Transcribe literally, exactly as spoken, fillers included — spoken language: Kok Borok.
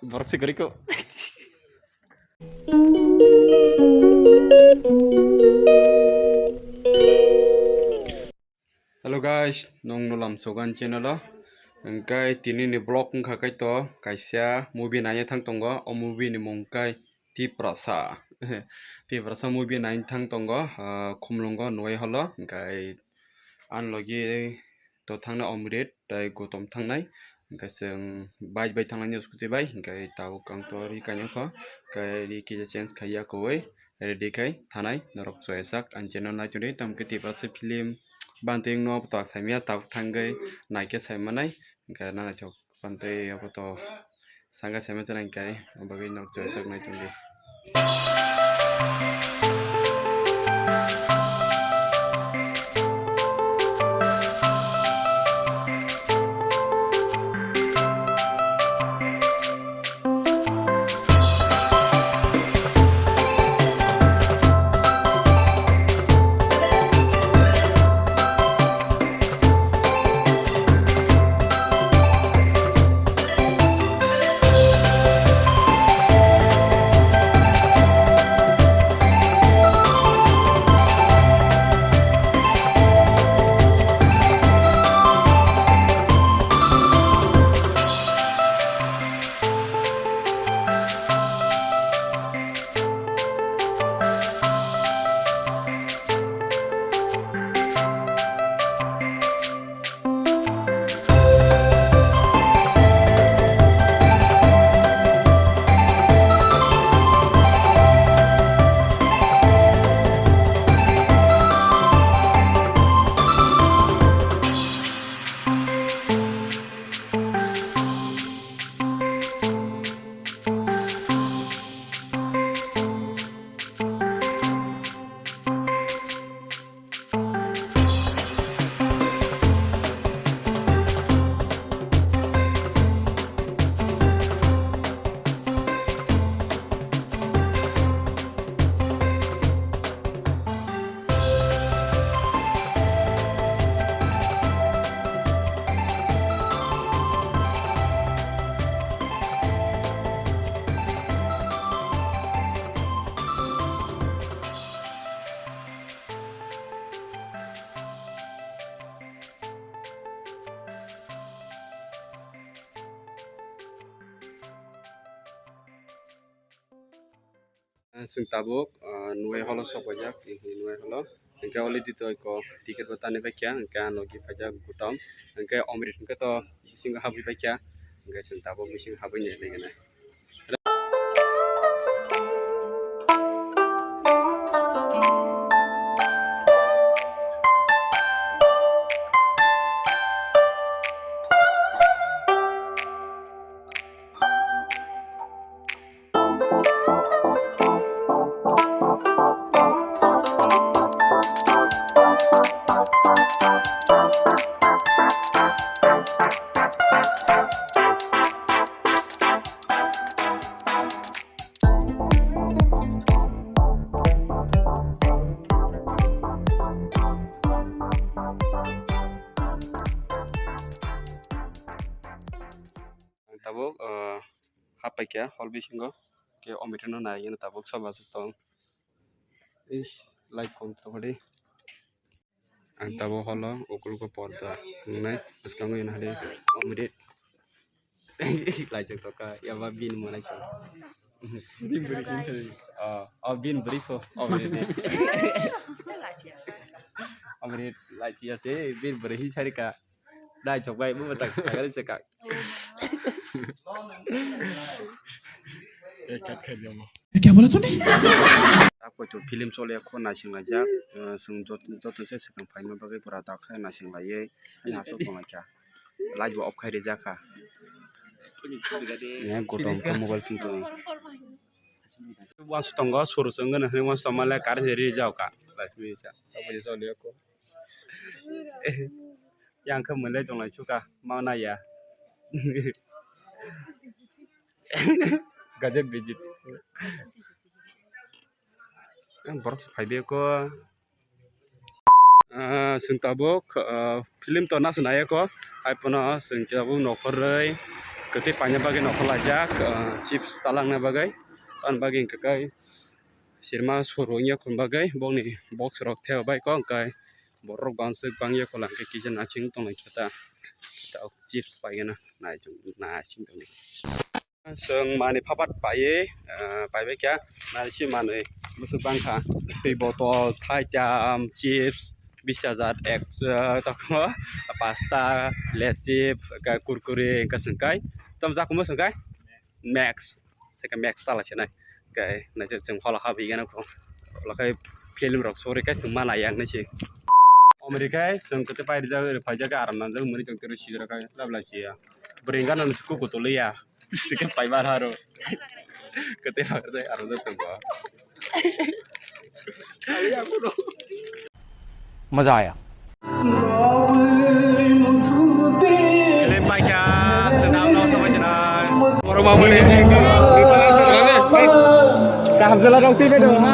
Borok se kwrwi kho. Hello guys, nwng no lamsogo ani channel o. Hwnkhe tini ni vlog wngkha kaitor kaisa movie naina thang tongo. O movie ni mung khe Tiprasa. Tiprasa movie naina thang tongo, ah, Khumlungo Nuai holo. Hwnkhe ani logi to thangnai Omrit tei Gautam thangnai. Hwnkhe chwng bike bai thangnai scooty bai. Hwnkhe tabuk ang to ri kainwi kho. Hwnkhe ri kisa change khaiya kwbwi ready khai thanai norok choya sak ani channel nai tongdi. Tamo khe Tiprasa film bantwing no to saimaya tabuk thangwi naikhe saimanai. Hwnkhe na naithok bantwi abo to sangha saimai thanai hwnkhe bagwi norok choya sak nai tongdi. Chwng tabuk, ah, Nuai holo sok paijak, Nuai holo. Hwnkhe already to eko ticket bo tanwi paikha, hwnkhe ano khe paijak Gautam. Hwnkhe Omrit hwnkhe to bisingo habwi paikha, hwnkhe chwng tabuk bisingo habwi nai nai. Tabuk, ah, hap paikha hol bisingo, khe Omrit no nai tabuk soba tong. Ish, light kom tong di. Ang tabuk holo ukulugo porda wngnai, bwskango ino hade Omrit. Laijak toka, yaba bin mo laijak. Bin bwrwi hin thai. Oh, oh, bin bwrwi pho, oh, bwrwi de. Oh, bwrwi laijak ya se, bin bwrwi hin sarika. Dai chok bai, bo tak sagal se ka. Ek kat khai diya mo. Kya bola tune? Ako to film chole kho naising laijak, eh, chwng jot-, joto se swkang phaima bagwi pura dakhe naising laiwi, ani aswk tonglaikha. Light bo off khai rijak kha. Yang kotom khe mobile tungtong. Wansuk tongo, sur se wngkhe nw hwnwi wansuk tongma le current se rijak kha. Light se rijak. Yang khe mwlai tonglai sukha, ma naiya. Gajak bijit. Borok se phai beko. Ah, chwng tabuk, ah, film to nasa nai kho, hai phano chwng tabuk nokhorwi kwtwi paina bagwi nokhor laijak, ah, chips talangna bagwi, aboni bagwi hwnkhe kai sirma suru wngya khum bagwi bokni box rok theo bai kok kai borok banswk bangya khola hwnkhe kisa naising tonglai khe ta chips paigana naising tongdi. Chwng manwi phapat paiwi, ah, paibai kha, naisi manwi bwswk bangkha, twi botol, thaitam, chips, bis hajar, ek, ah, tokmo, pasta, Lay's chips, kurkure, hwnkhe chwng kai, tamo jakumo chwng kai, Max, chwng kai Max tala se nai, kai naisik chwng phola kha bigana kho, phola khai film rok sori kai chwng mana yang naisi. Omori khai chwng kwtwi pai rijak, paijak, aram nangjak, mwnwi tong twi sijak khai, labla siya. Bwrwi gana nw kuku toliya. Sikhe paibar haro. Kete bakar jai aro jai tongbo. Maza aya. Film paikha, senam no tongbai senai. Borok mamuni. Kaham jala rok twi bai dong ha.